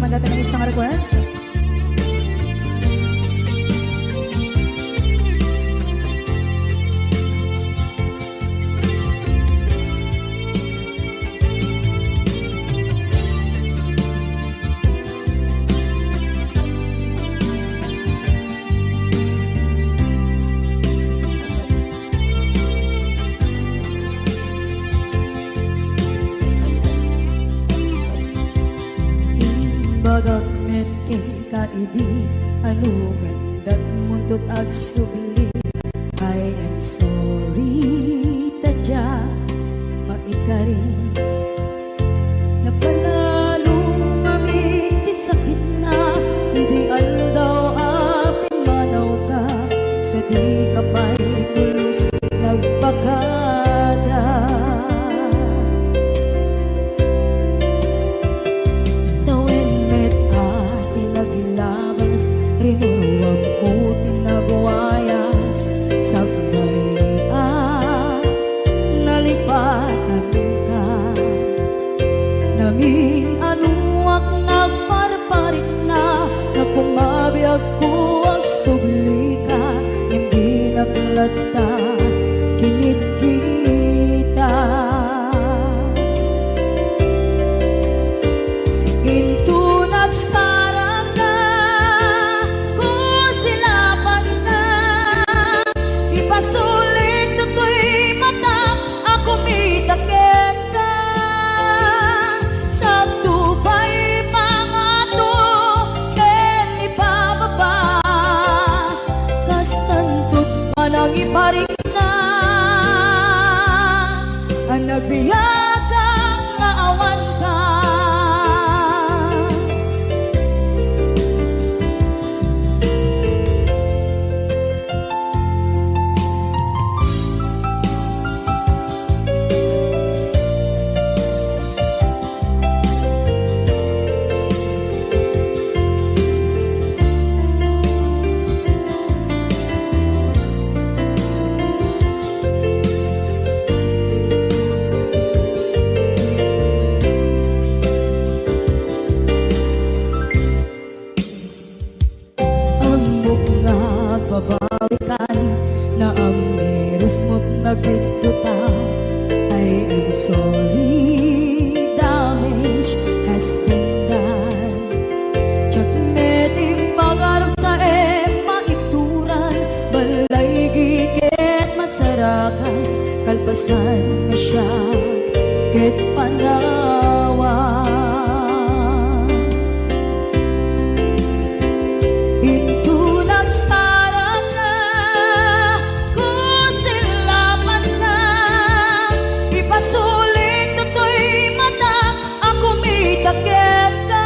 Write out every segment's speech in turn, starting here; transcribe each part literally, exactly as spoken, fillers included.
Dati na isang request. Imbagak met kenka idi, ano gandat muntot agsubli. I am sorry, ta dia maikari. Napalalo ngamin ti sakitna, idi aldaw a pimmanawka, sadika pay pulos nagpakada. Tawen met a ti nagilabas, rinuruamko ti nagwayas, sakbay a nalipatanka. Namin-anoak nagparparitna, nga kumabiagko agsublika, ngem dinak latta kinitkita. Inton agsarakka, kusilapanka, ipasulik toy matak a kumita kenka. Sakto pay pangato ken ipababa, kastanto ti panangiparikna a nagbiagak nga awanka. Ammok nga agbabawikan, naammirismot nagbiddota. I am sorry, damage has been done. Diak met impagarupsaem maituran, balay ket masarakan, kalpasan nga siak ket panawan. Inton agsarakka, kusilapanka, ipasulik toy matak a kumita kenka.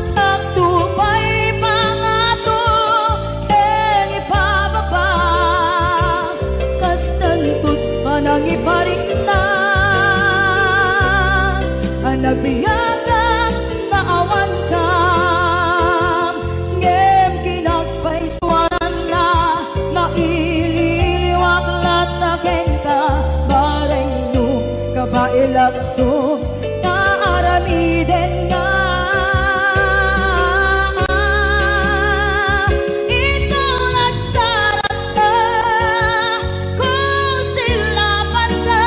Sakto pay pangato ken ipababa, kastanto ti panangiparikna a nagbiagak nga awanka. Ngem kinagpaisuananna, maililiwak latta kenka, bareng no kabaelakto nga aramidenna. Inton agsarakka, kusilapanka,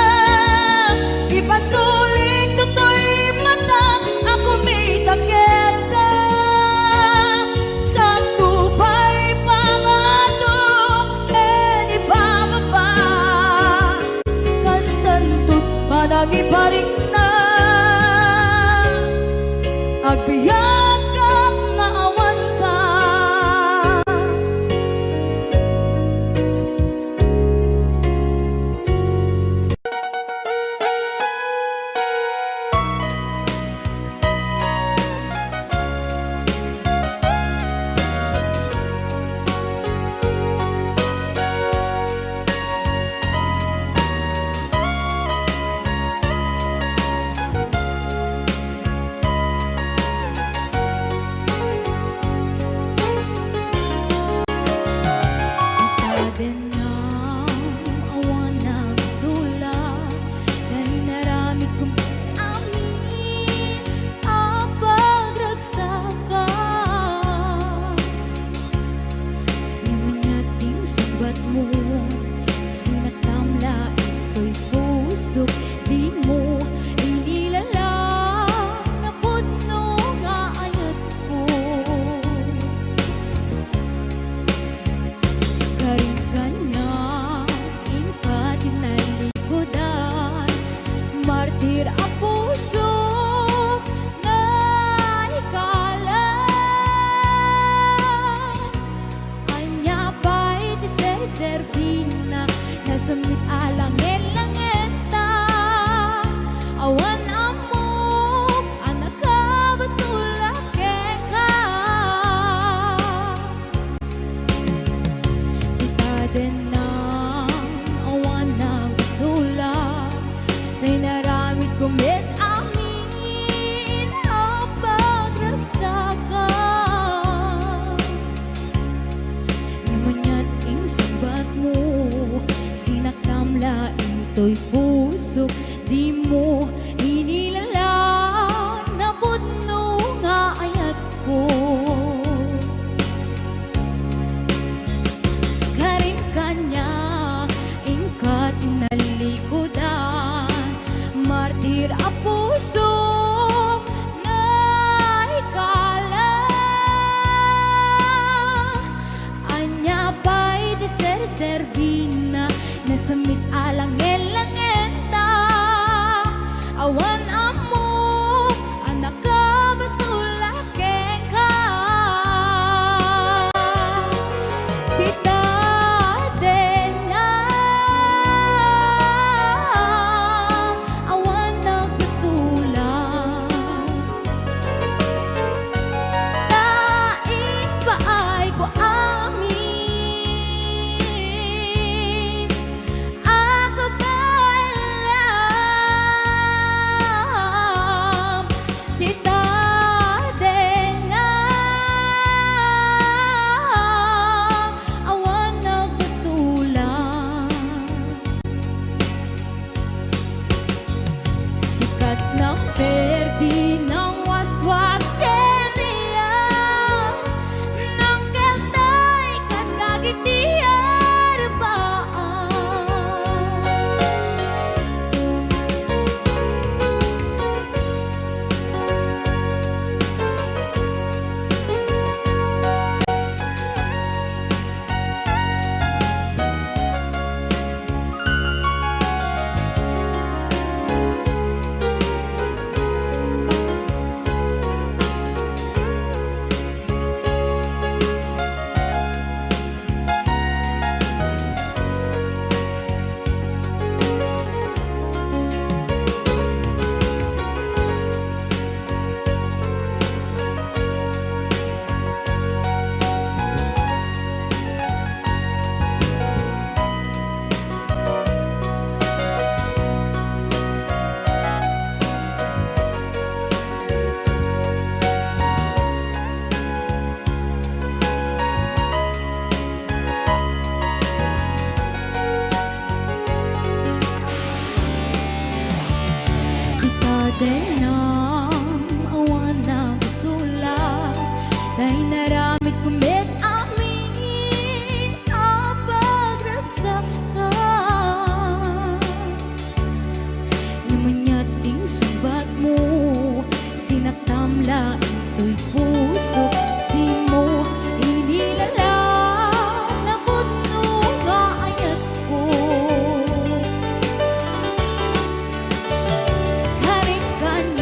ipasulik toy matak a kumita kenka. Sakto pay pangato ken ipababa, kastanto ti panangiparikna serbina, nasemmet a langen-langenta. Awan ammok a nakabasol a kenka. Ita denna, awan nagsulat, ta inaramidko met amin a pagragsakam. Ngem aniat insungbatmo, sinaktam la intoy pusok, dimo inilala napudno nga ayat ko. Karin kaniak, inka ti nalikudan, martir a pusok, naikala. Ania pay ti serserbina, nasemmet a langen-langenta. Awan ammok a nakabasol a kenka. Ti tadenna, awan nagbasolan. Ta impaayko amin a kabaelam ti tadenna, awan nagbasolan. Sikat nang perdi, nang waswas kaniak, nang keltay kadagiti arpaam. Ita denna, awan nagsulat, ta inaramidko met amin a pagragsakam. Ngem aniat ti insungbatmo, sinaktam la intoy pusok, dimo inilala napudno nga ayatko. Karin kaniak,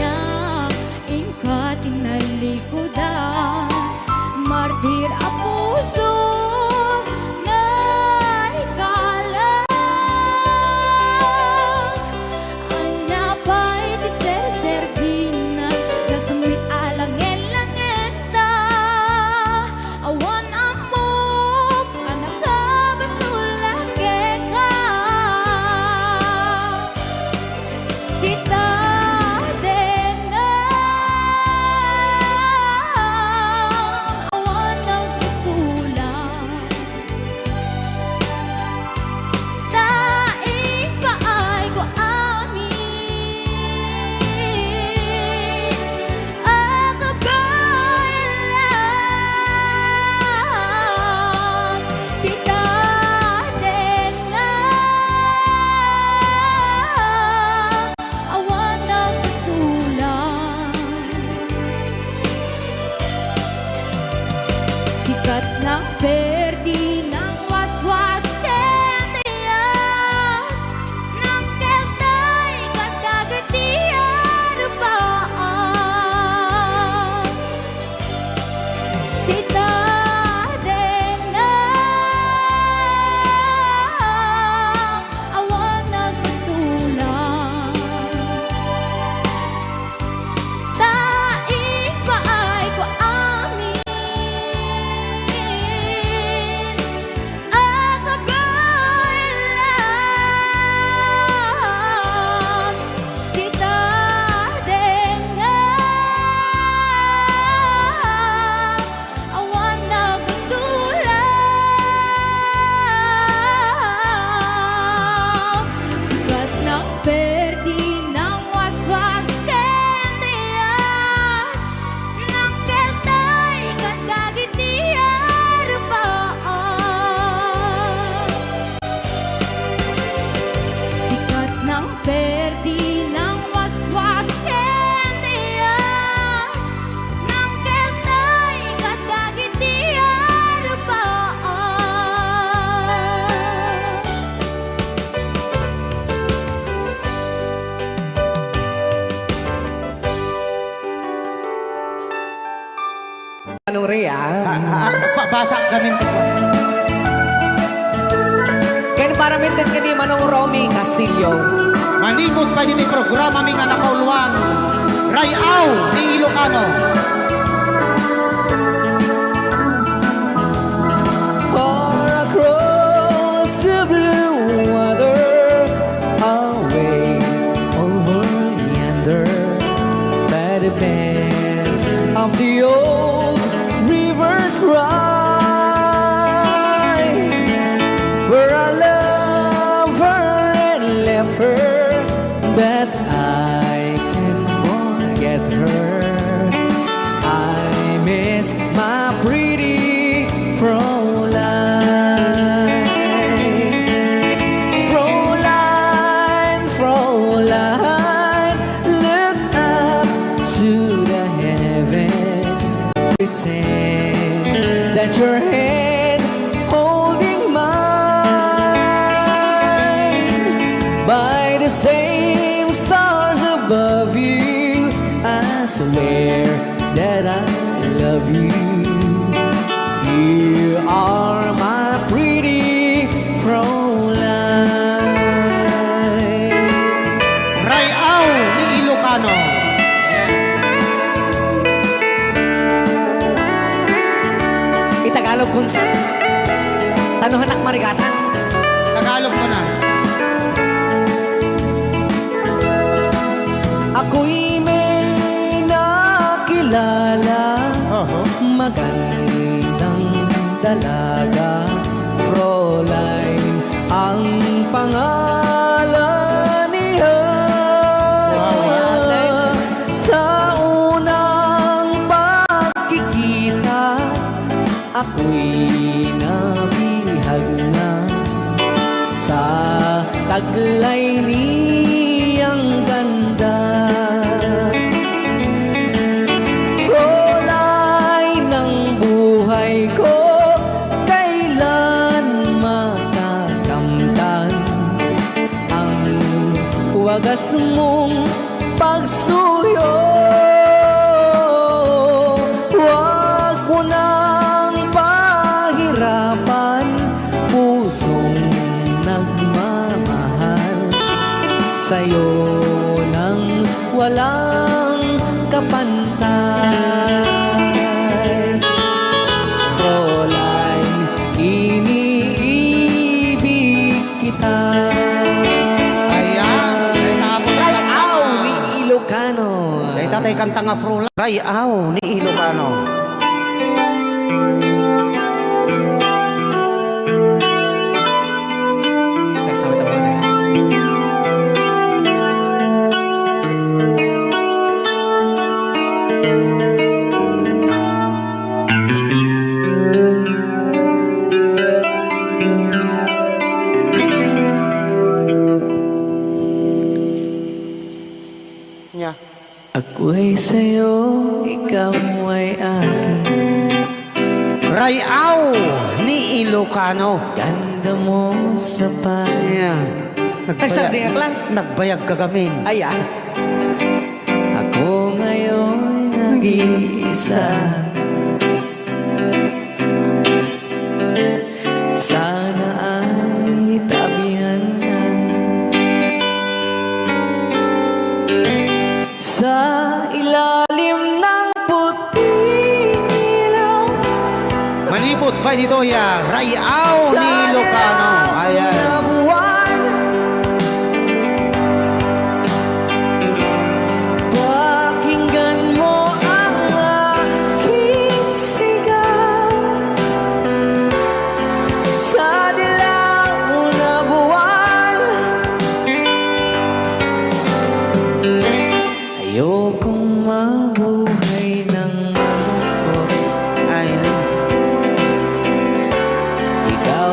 Ah, ah, ah, pa-, basa gamin ko. Ken para met ket ni Manong Romy Castillo. Manipud pay ditoy programami nga napauluan, Ray-aw ni Ilocano. Far across the blue water, away over yonder, by the bends of the old river's cry, where I love her and left her, but I can't forget her. I miss my pretty Fräulein. Fräulein, Fräulein, look up to the heaven. Pretend that your hand holding mine by the same stars above you. I swear that I love you. You are my pretty Fräulein. Ray-aw ni Ilocano. Itagalog kun sa. Tano hanak marigatan. Tagalog mo na. Ako'y may nakilala, Oho. magandang dalaga, Fräulein ang pangalan niya. Wow. Sa unang pagkikita, ako'y nabihag na sa taglay niyang ganda. Fräulein ng buhay ko, kailan makakamtan ang wagas mong pagsuyo. Huwag mo nang pahirapan, pusong nagmamahal, sa'yo nang walang kapantay. Fräulein, iniibig kita. Ayan, kay tapos Ray-aw ni Ilocano. Kay tatay kanta nga Fräulein. Ray-aw ni Ilocano. Check, sa mata mo, tayo. Nya. Ako'y sa'yo, ikaw ay akin. Ray-aw ni Ilocano. Ganda mo sa pa- Ayan. Ay, sagdi lang. Nagbayag ka gamin. Ayan. Ako ngayon nag-iisa. Sana ay tabihan na sa ilalim ng puting ilaw. Manipud pay ditoy a Ray-aw ni Ilocano. Ayan. Sa dilaw na buwan. Pakinggan mo ang aking sigaw. Sa dilaw na buwan. Ayokong mabuhay nang malungkot. Ay. Ikaw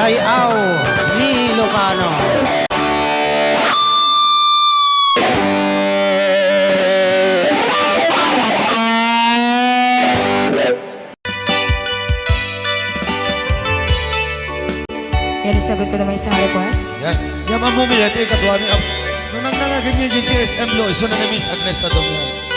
Ay-aw ni Ilocano. Yan, isagot ko naman isang request. Yan. Yan, Ma'am Mumi, iti kaduami, ah, no nangnanagem ni G T S M Lo, isu na ni Miss Agnes Sadong yan.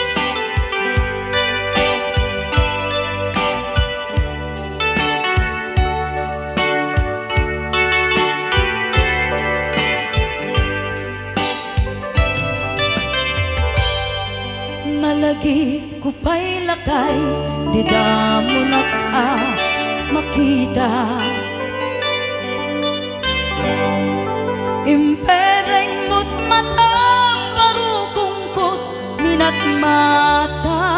Malagipko pay lakay, ti damonak a makita. Impereng mo't matam, barukongko't minatmata.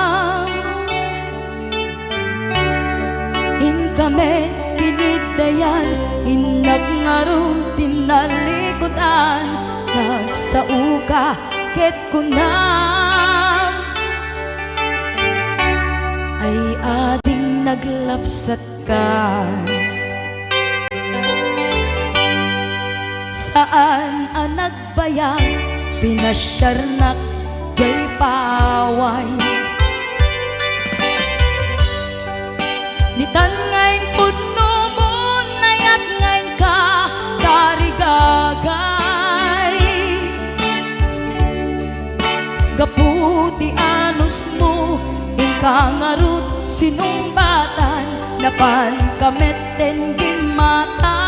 Inka met tiniddayan, innak ngarud tinnalikudan, nagsaoka ket kunam, ay ading naglapsatka. Saan a nagbayag, pinasiarnak jay paway. Ditan nga impudnomon, nayat nga inka tarigagay. Gapu ti anusmo, inka ngarud sinungbatan, napanka metten gimmata.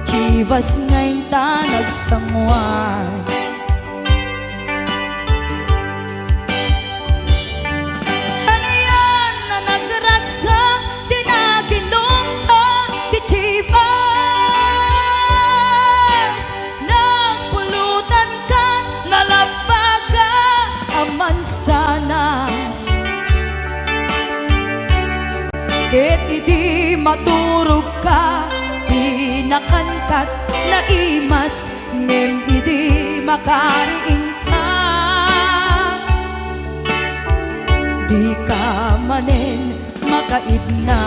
Chivas nga inta nagsanguan. Anian a nagragsak ti naginumta ti Chivas, nagpulutan kat nalabbaga a mansanas. Ket idi maturogka, di nakankat naimas, ngem idi makariingka, dika manen makaidna.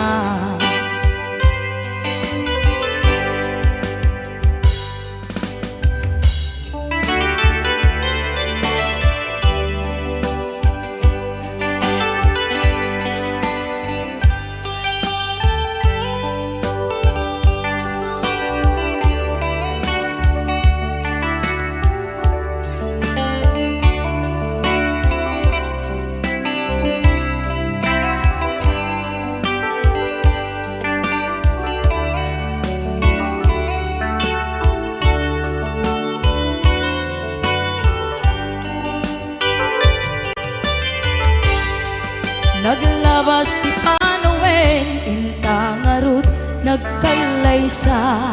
Naglabas ti panawen, inta ngarud nagkallaysa.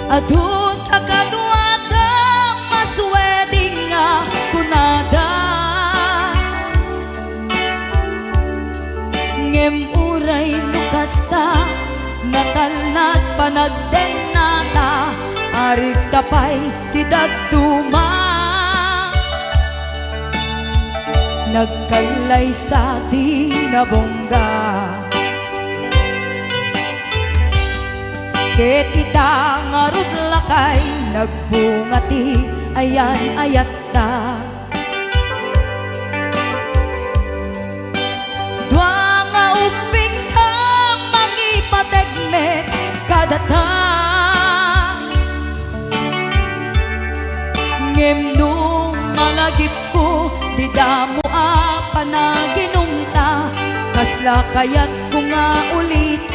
Adu ta kaduada, mas wedding nga kunada. Ngem uray no kasta, natalnat panagdennata, arigta pay ti dadduma. Nagkallaysa ti nabongga. Ket ita ngarud lakay, nagbunga ti ayan-ayatta. Dua nga ubbingka, mangipateg met kadata. Ngem no malagipko, dida mo a panaginumta, kasla kayatko nga uliten.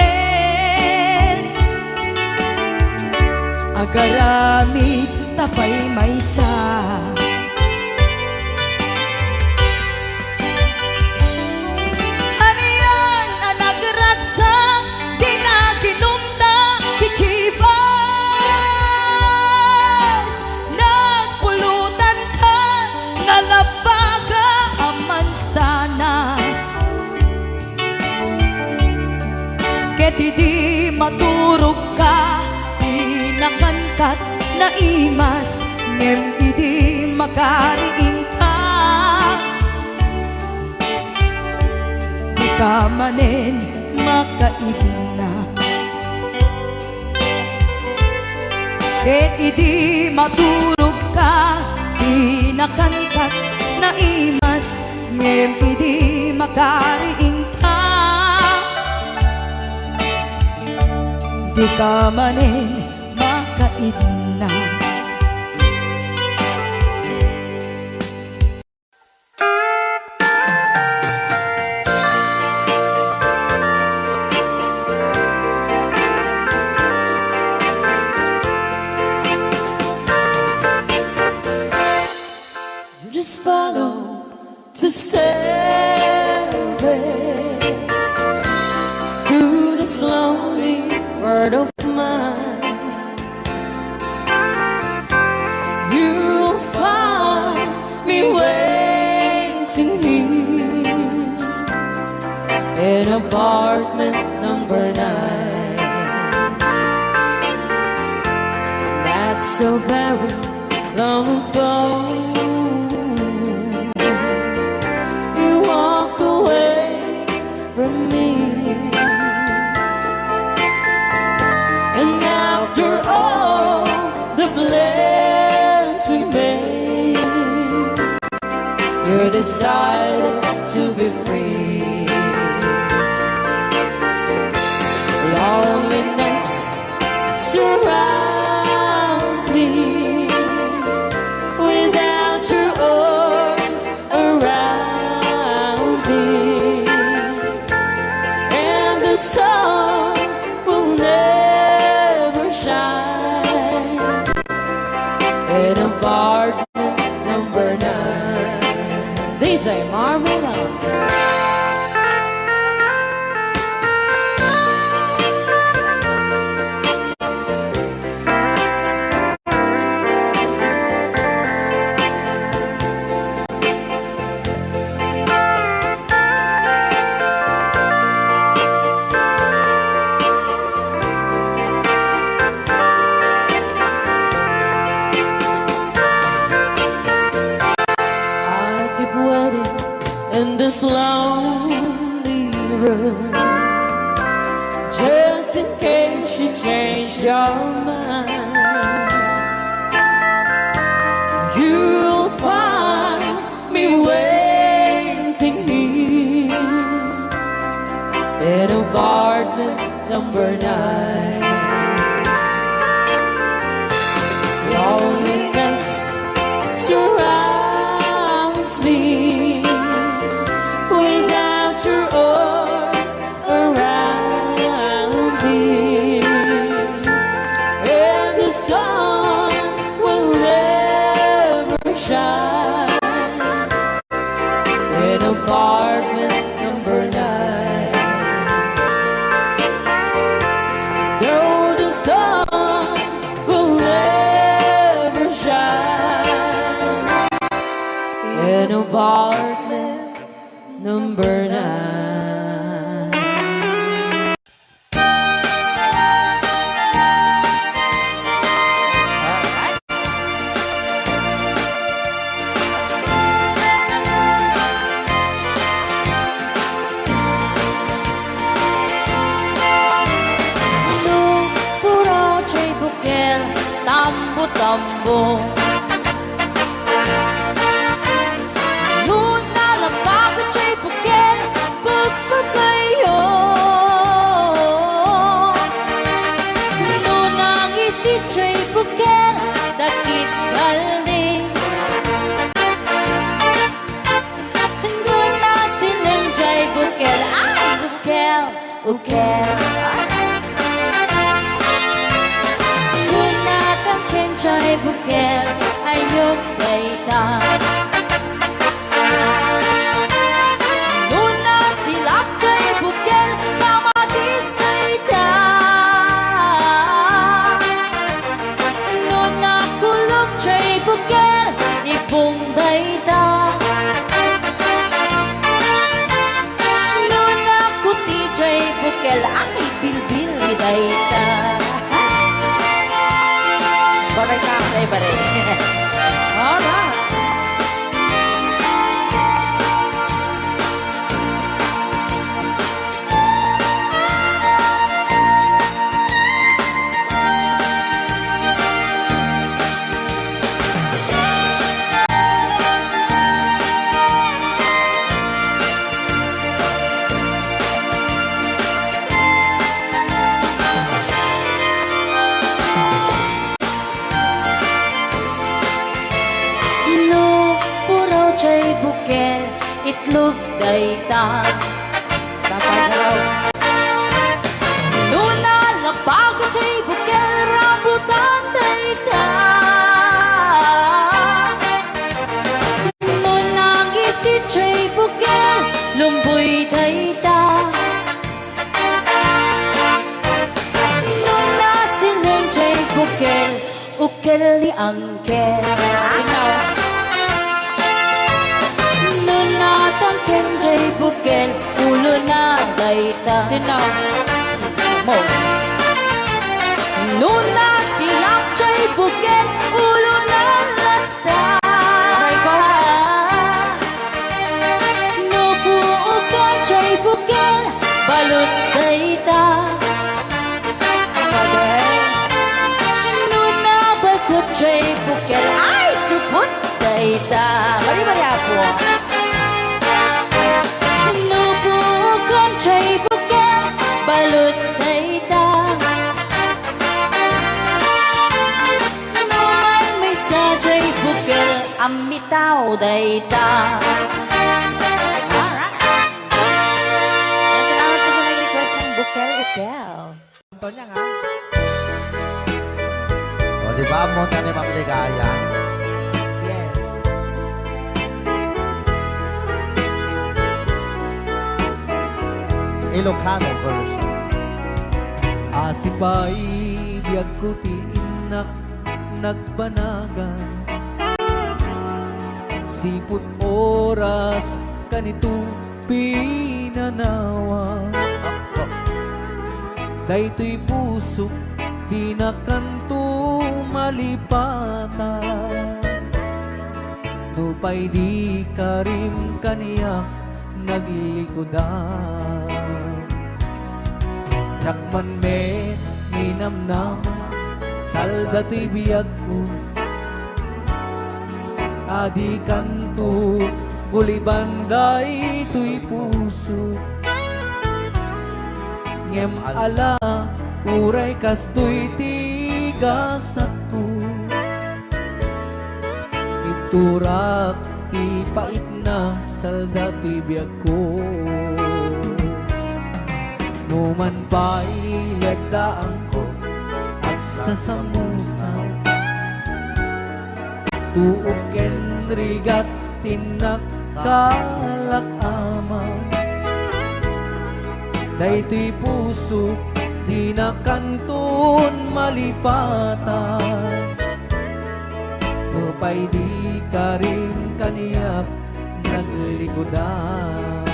Agaramid ta pay maysa. Anian a nagragsak, di naginumta ti Chivas. Nagpulutan ka, nalabbaga a mansanas. Ket idi maturogka, di nakankat naimas, ngem idi makariingka, manen makaidna. Ket idi maturogka, pinakantak naimas, ngem idi makariingka, dika manen makaidna. Just follow the stairway through this lonely world of mine. You'll find me waiting here in apartment number nine. That's so very long ago. You walk away from me. And after all the plans we made, you decided to be free. Loneliness surrounds me without your arms around me, and the sun will never shine in apartment number nine. D J Marvin Love. I keep waiting in this lonely room, just in case you change your mind. You'll find me waiting here in apartment number nine. Loneliness surrounds me without your arms around me, and the sun will never shine in apartment number nine. Though the sun will never shine in apartment number nine. Nupura jay bukel, tambo-tambo. Nuna lapaga jay bukel, pagpagayo. Nuna ngisi jay bukel, dakit kaldi. Nuna silen jay bukel, ay bukel. Ukel. Nuna tangken jay bukel, ayok dayta. Nuna silak jay bukel, kamatis dayta. Nuna kulok jay bukel, ibong dayta. Nuna kuti jay bukel, ang ibilbil mi dayta. Baray ka, ay, baray. Alright. Bukel, itlog dayta. Dapat daw. No nalabag jay bukel, rambutan dayta. No nangisit jay bukel, lumboy dayta. No nasileng jay bukel, ukel ni Angkel. Sino? No natangken jay bukel, ulo na dayta. Sino? Mo. No nasilak jay bukel, ulo na latta. Aray ko. No buokan jay bukel, balud dayta. Pwede. No nabalkut jay bukel, ay, supot dayta. Bali, bali, apo. No buokan jay bukel, balud dayta. No maymaysa jay bukel, ammitaw dayta. Alright. Kaya salamat po sa nag-request ng Bukel Ukel. Antonia nga. O, di ba? Ammon ta ni Ma'am Ligaya. Yes. Ilocano version. Asipay biagko ti innak nagbanagan. Sipud oras kanito pinanawa. Daytoy pusok dina kanto malipatan. Nupay di karim kaniak naglikudan. Diak man met ninamnama, salda toy biagko. Adi kanto guliban daytoy puso. Ngem ala, uray kastoy ti gasatko. Ibturak ti paitna, salda toy biagko. No man pay leddaanko, agsasamusaw. Tuok ken rigat ti innak kalak-aman. Daytoy pusok dina kanton malipatan. Nupay di karim kaniak naglikudan.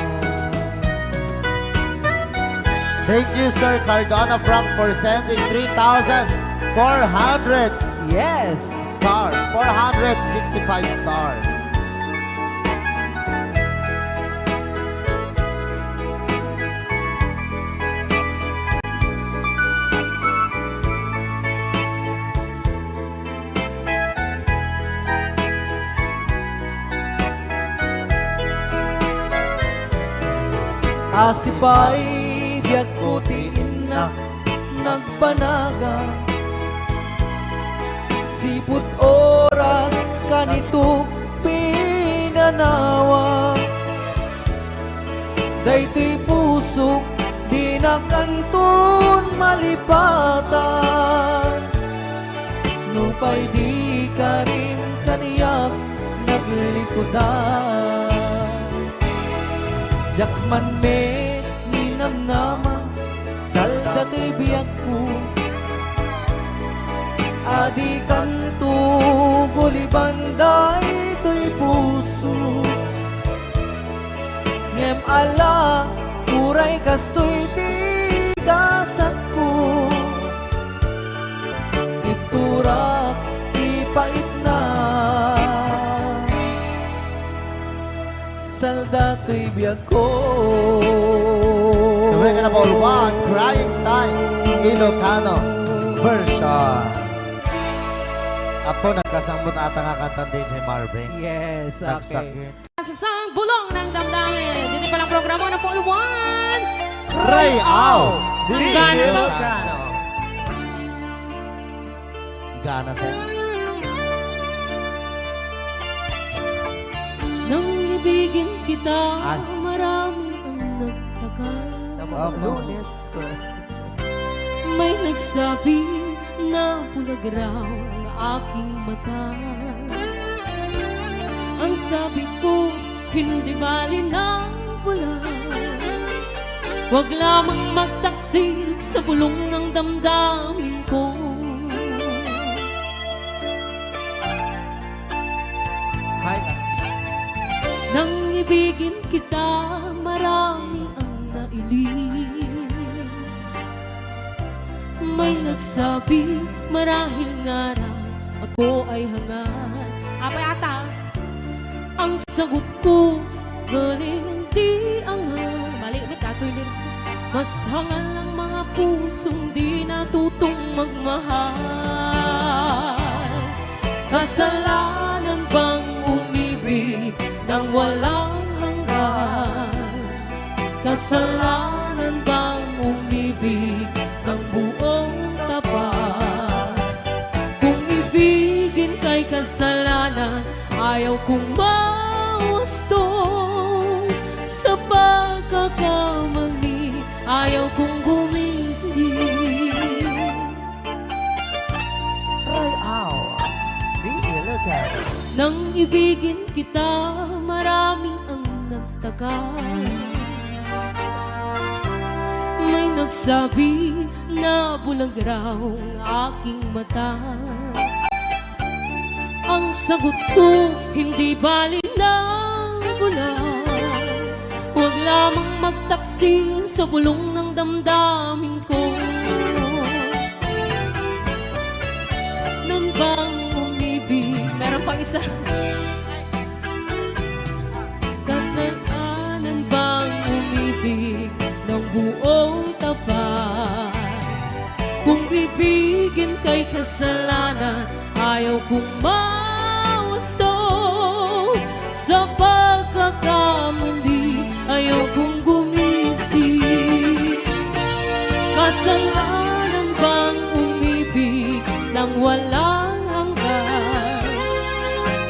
Thank you, Sir Cardona Frank, for sending three thousand four hundred Yes! stars, four hundred sixty-five stars. Asipay biagko ti innak nagbanagan. Sipud oras kanito pinanawa. Daytoy pusok dina kanton malipatan. Nupay di karim kaniak naglikudan. Diak man met ninamnama, salda toy biagko. Adi kanto guliban daytoy puso. Ngem ala, uray kastoy ti gasatko. Ibturak ti paitna. Salda toy biagko. Sabay ka na, Paul Juan, Crying Time, Ilocano version. Apo, nagkasambot ata nga kanta ni D J Marvin. Yes, okay. Nagsakit. Sa bulong ng damdamin. Dito palang programa na po, Juan. Rayaw. Ang gana sa Ilocano. Gana sa Nang Ibigin kita, ah, marami ang nagtakal. Tama ba? Opo. Lunes ko. May nagsabi na bulag raw ang aking mata. Ang sabi ko, hindi bali ng bulag. Huwag lamang magtaksil sa bulong ng damdamin ko. Hi, ah. Nang ibigin kita, marami ang nailing. May nagsabi, marahil nga raw ako ay hangal. Apay ata. Ang sagot ko, galing ang di anghel. Mali, may katoy lyrics. Mas hangal ang mga pusong di natutong magmahal. Kasalanan bang umibig nang walang hanggan? Kasalanan bang umibig ng buong tapat? Kung ibigin kay kasalanan, ayaw kong mawasto. Sa pagkakamali, ayaw kong gumising. Roy Au, the Ilocano. Nang ibigin kita, marami ang nagtakal. May nagsabi na bulag raw ang aking mata. Ang sagot ko, hindi bali ng bulag. Huwag lamang magtaksil sa bulong ng damdamin ko. Nang bang umibig? Meron pang isa. Kasalanan bang umibig ng buong tapat? Kung ibigin kay kasalanan, ayaw kong mawasto. Sa pagkakamali, ayaw kong gumising. Kasalanan bang umibig ng walang hanggan?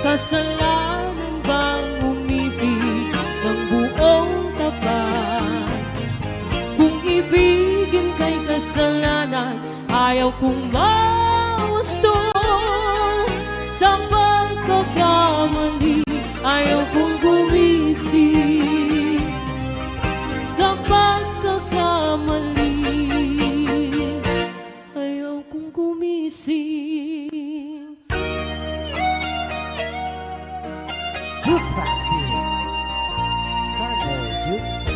Kasalanan bang umibig ng buong tapat? Kung ibigin kay kasalanan, ayaw kong mawasto. Sa pagkakamali, ayaw kong gumising. Sa pagkakamali, ayaw kong gumising. Jukebox Hits. Sunday Jukebox.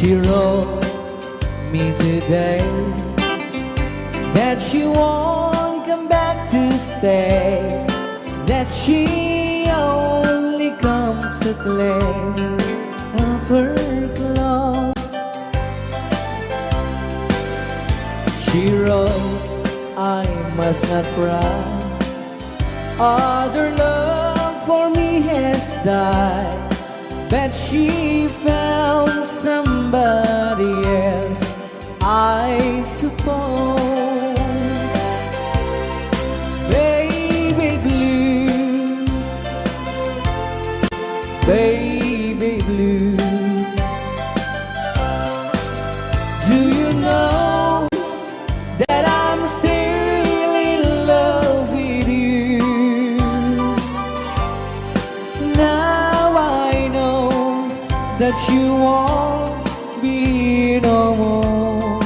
She wrote me today that she won't come back to stay, that she only comes to play of her clothes. She wrote, "I must not cry. Other love for me has died." But she found somebody else, I suppose. Baby blue, baby blue, do you know that I'm still in love with you? Now I know that you won't be here no more.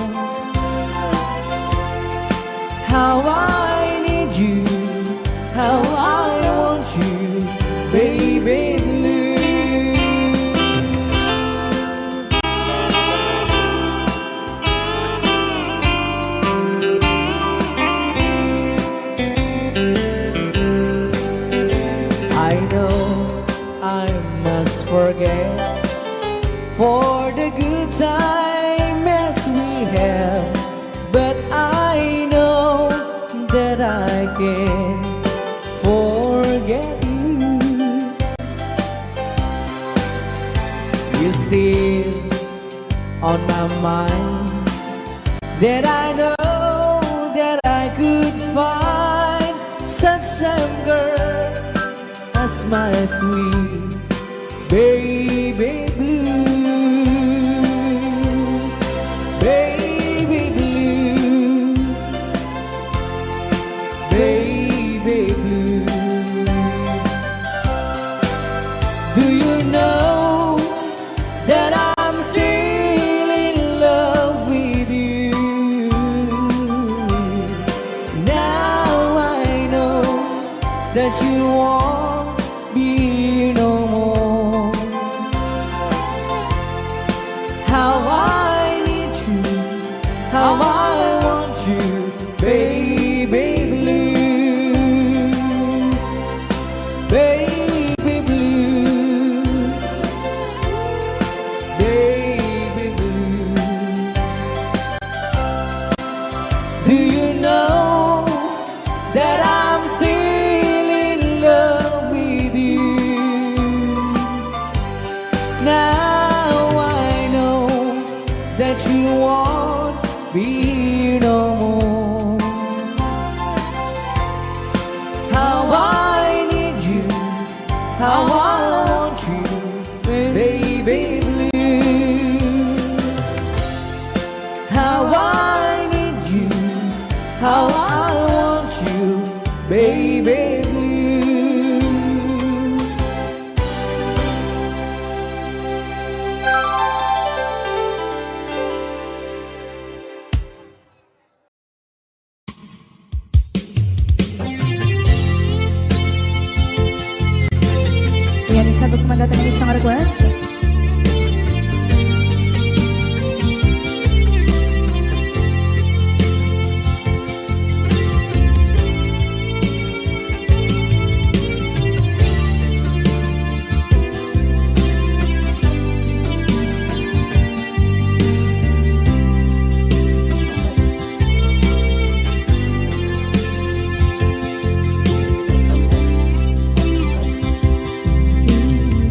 can forget you. You're still on my mind. That I know that I could find such same girl as my sweet baby blue, baby blue, baby blue. Do you know that I'm still in love with you? Now I know that you won't be here no more. How I need you, how I want you, baby blue, baby blue, baby blue. Do you know that I'm still in love with you? Now I know that you won't be here no more. How I need you, how I want you, baby blue. How I need you, how I want you, baby blue. Ayan, isa po kumanda tayo ng isang request.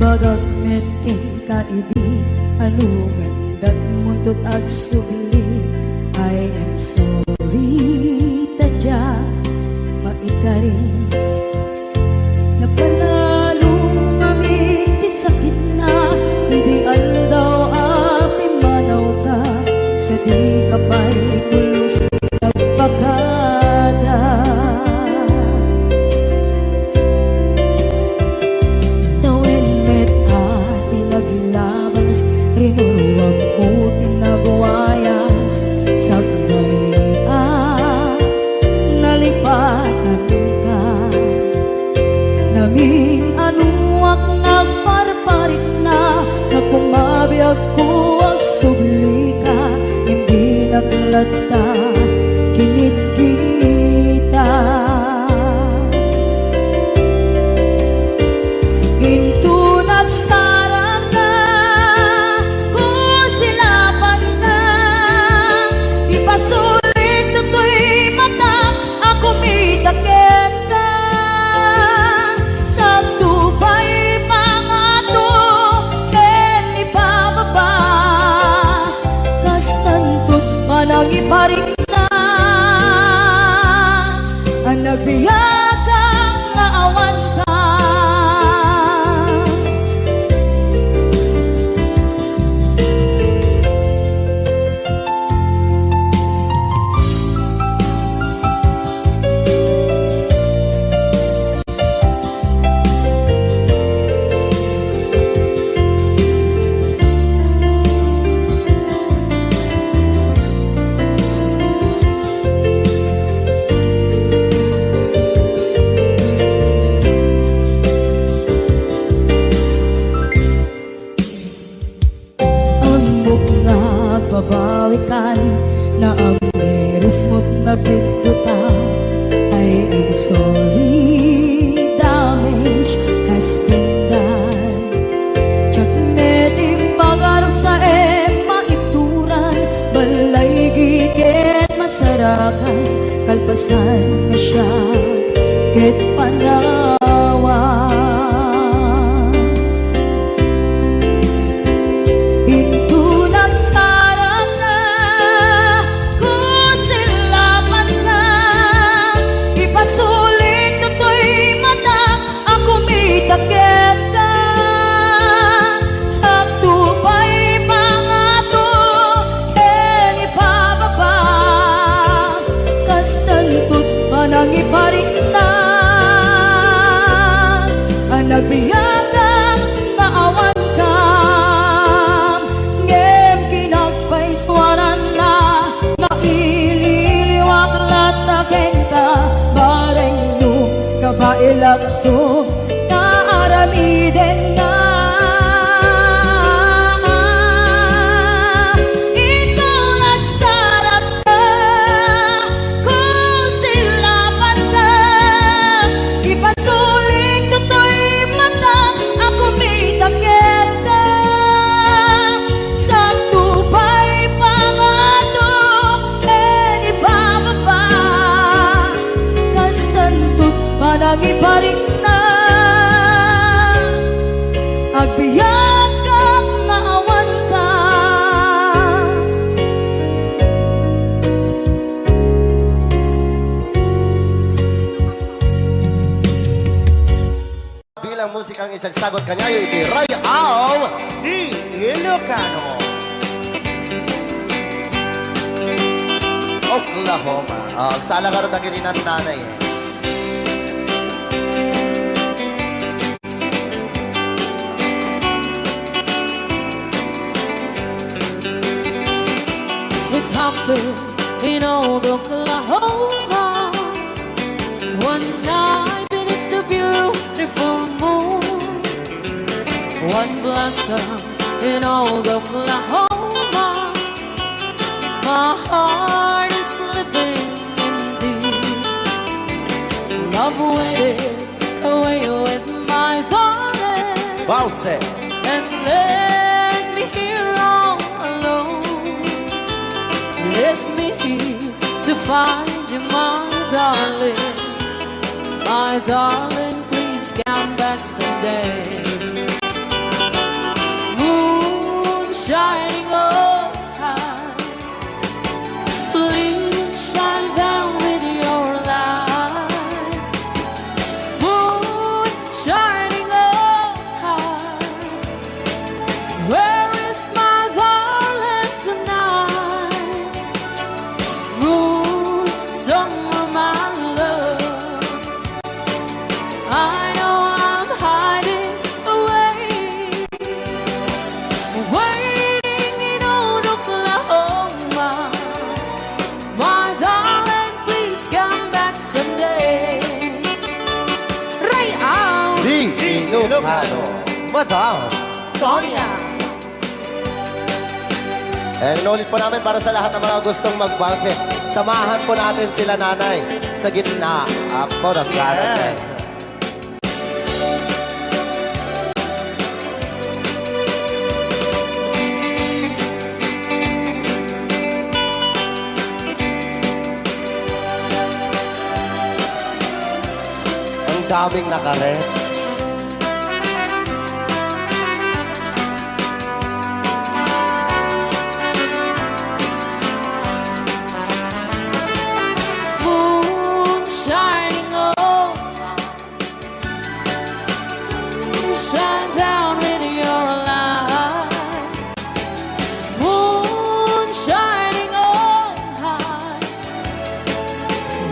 Imbagak met kenka idi, anu nga indatmonto ti agsubli. I am sorry, ta diak maikari. Napanalo ngamin ti sakitna idi aldaw a pimmanawka, sadika pay pulos nagpakada. Tawen met a ti naglabas, rinuruam ti nagwayas, sakbay a nalipatanka. Ngamin, anuak nga agparparikna, nga kumabiagko agsublika, ngem dinak latta kinitkitak. Inton agsarangka, kusilapanka, ipasulit toy matam a kumita kenka. Sadto pay pangato ken ipababa, kastanto ti panangiparikna a nagbiagak nga awanka. Ammok nga agbabawikan, naammirismot nabiddota. I am sorry, damage has been done. Diak met imbagak sa em maituran, balaygi ket masarakan, kalpasan nga siak ket panawan. Inton agsarangna, kusilapanka, ipasulik toy matak a kumita kenka. Sakto pay pangato ken ibababa, kastanto a nangiparikna. A nagbiagak nga awankam, ngem kinagpaisuananna nga ililiwak latta kenka, barengno, kabaelakto, nga aramidenna. Ikaw nagsarap Kusilapanka, ipasulik toy matak a kumita kenka. Sakto pay pangato ken ibababa, kastanto a nangiparikna. Agbiagak nga awanka. Bilang musikang isagsagot kaniayo iti Rayaw di Ilocano. Oklahoma. Ah, agsala ka dagiti nannanay. It happened in old Oklahoma. One night beneath the beautiful moon, one blossom in old Oklahoma. My heart is living indeed. Love waited away with my darling. Bounce it. And left me here all alone. Left me here to find you, my darling. My darling, please come back someday. Moon shining overhead, please shine down with your light. Moon shining overhead, where is my darling tonight? Moon, somewhere, my love, I know I'm hiding away, waiting in old Oklahoma. My darling, please come back someday. Rayaw di Ilocano, Madam Tonya. And inulit po namin para sa lahat ng mga gustong magbanse. Samahan po natin sila nanay sa gitna. Apo, nagkaras na. Yes. Ang daming nakaret. Moon shining over, shine down with your light. Moon shining overhead,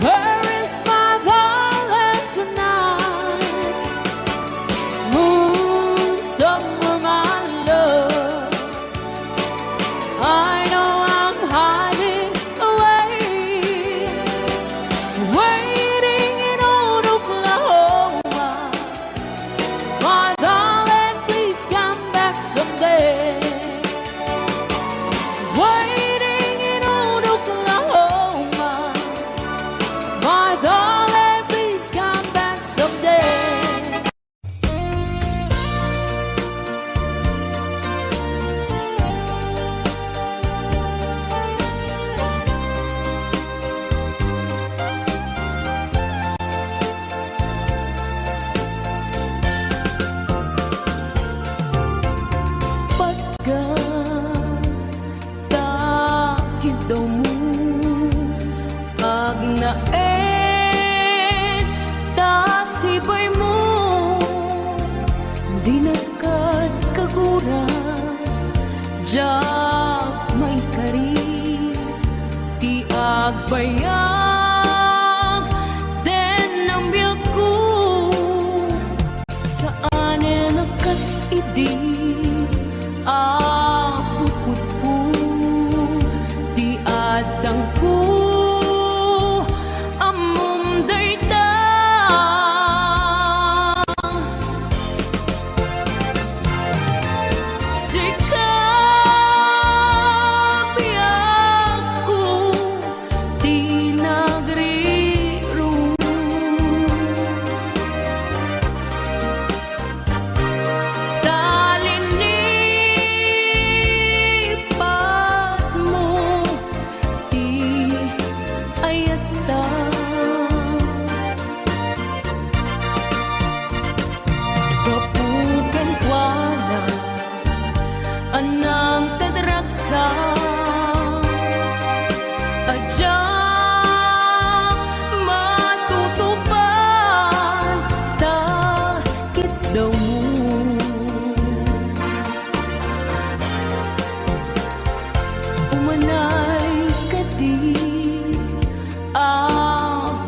where is my darling tonight? Laeng ta sibaymo, dinak kad kagura, diak maikari ti agbayag den biagko. Saanen a kas idi a bukodko ti addangko, ammom dayta. Sika, biagko, ti nagrirung. Ta linipatmo ti ayatta. Gapu kenkuana, a nangted ragsak, a diak matutupan ta kiddawmo. Umanay kadi a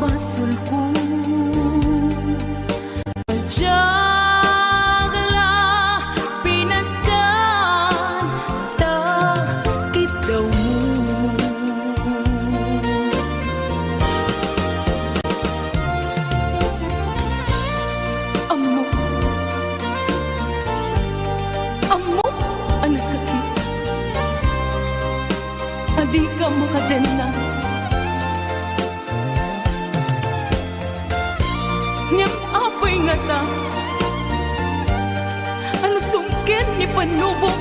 basolko. Diak la pinatgan ta kiddawmo. Ammok, ammok a nasakit a dika makadenna. Ngem apay ngata a nasungkit ni Panubok,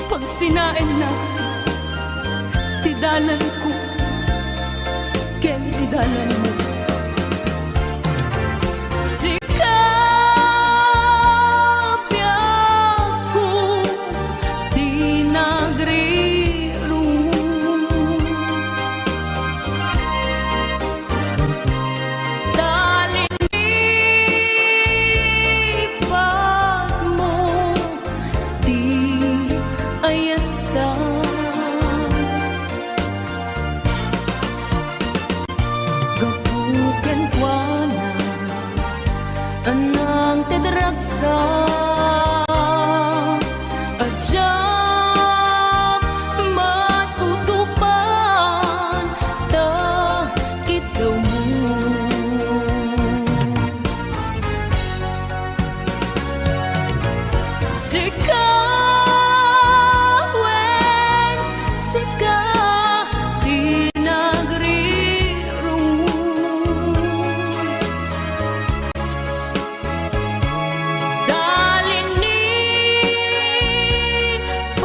pagsinaenna ti dalanko ken ti dalanmo. Sika, biagko, ti nagrirung. Ta linipatmo ti ayatta. Gapu kenkuana a nangted ragsak, a diak matutupan ta kiddawmo. Sika, wen, sika ti nagrirung. Ta linipatmo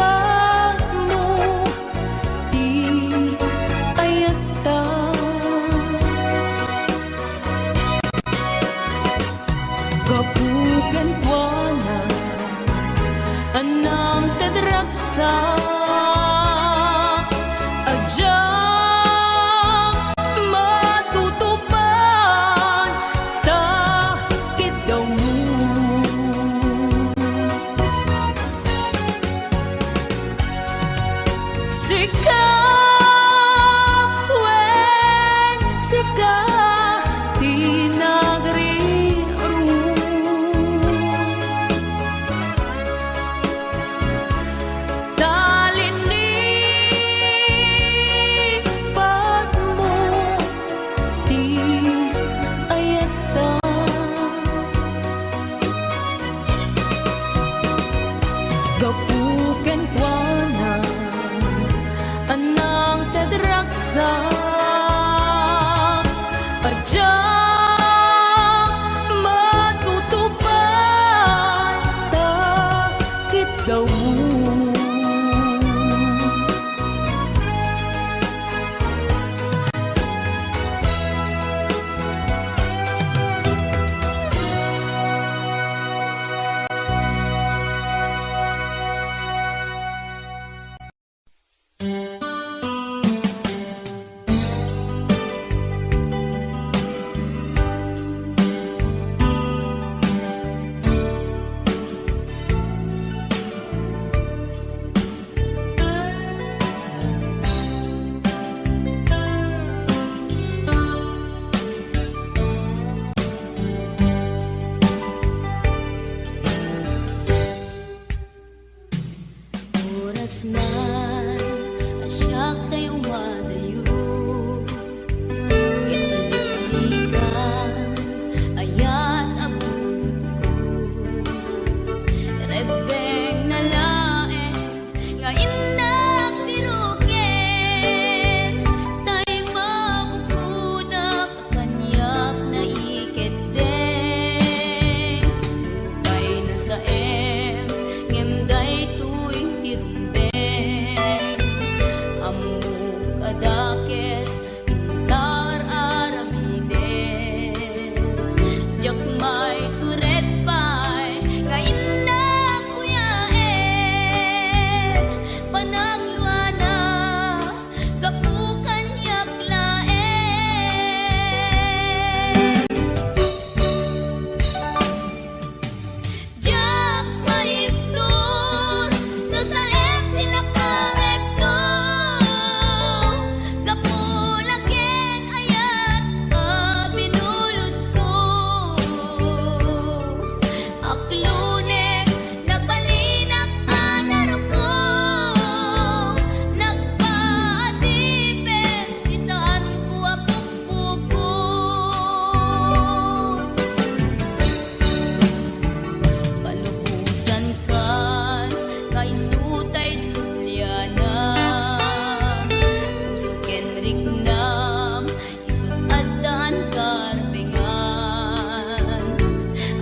Riknam, isut' addan karbengan.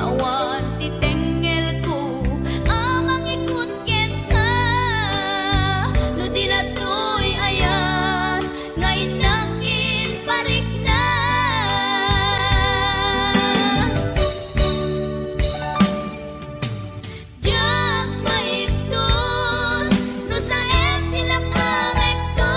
Awan ti tengngelko a mangikut kenka. No di latoy ayan nga innak kin parikna. Diak maibtur no saem ti lakamekto.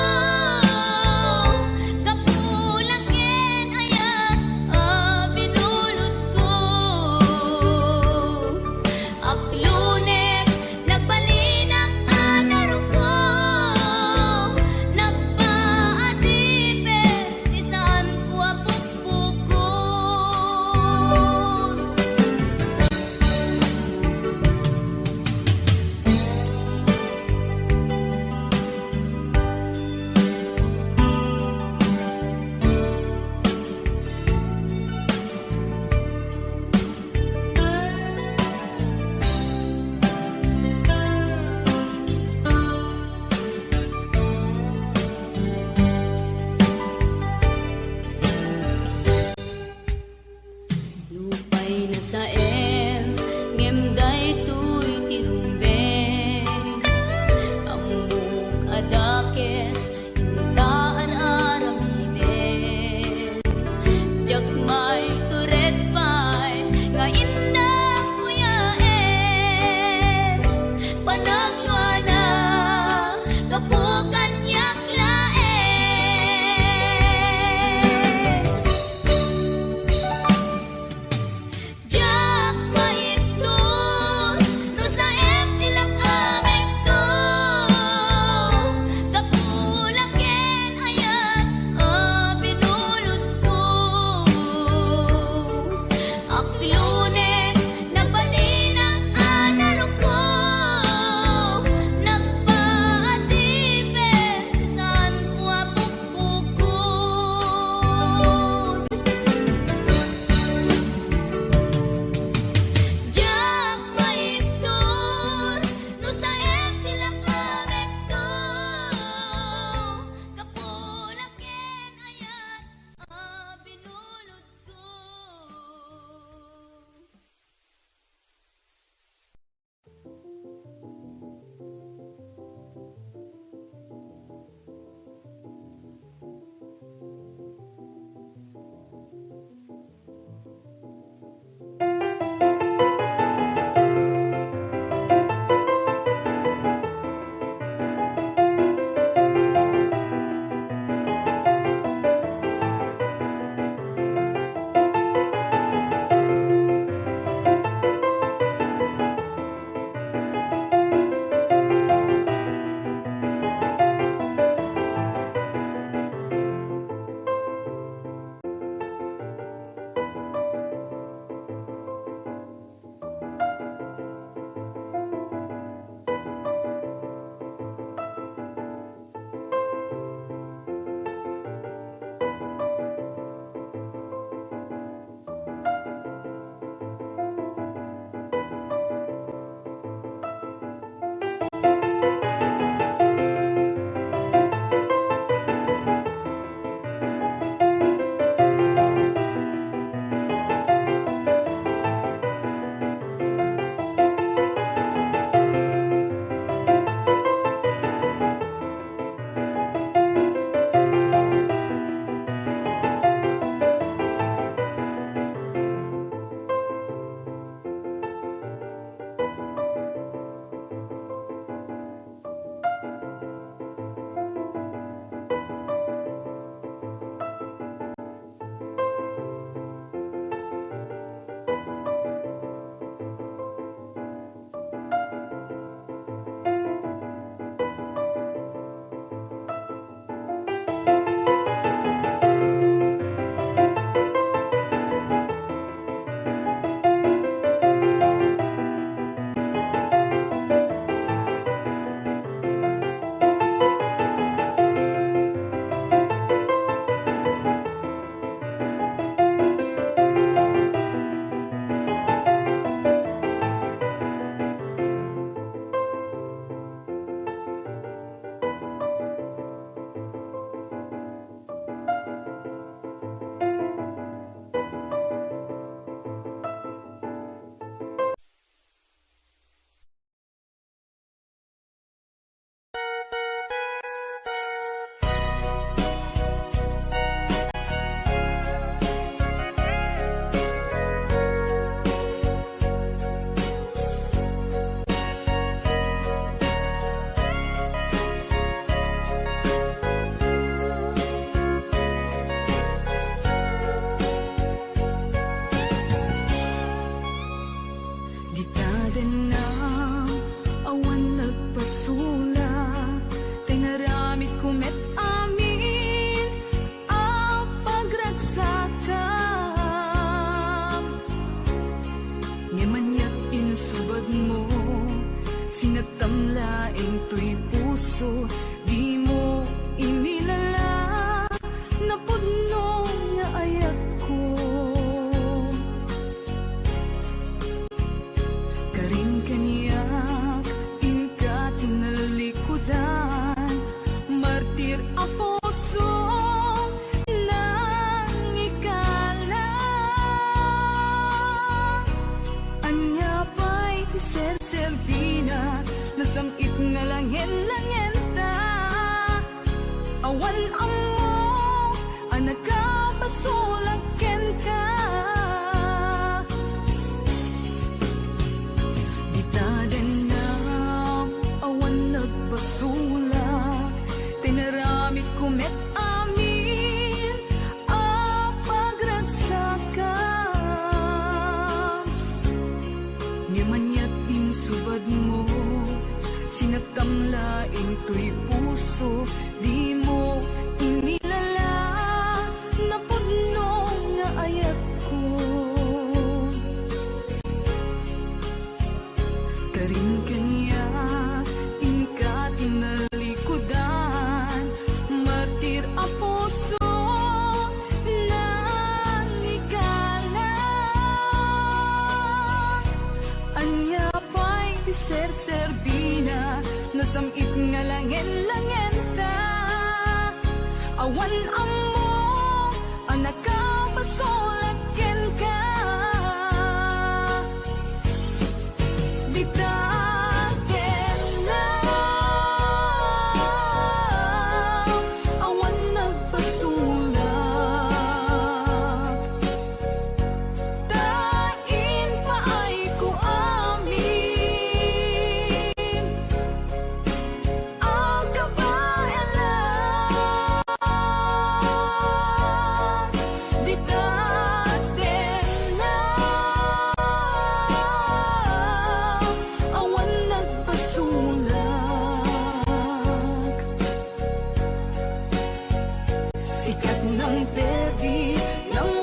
Ket nang perdi, nang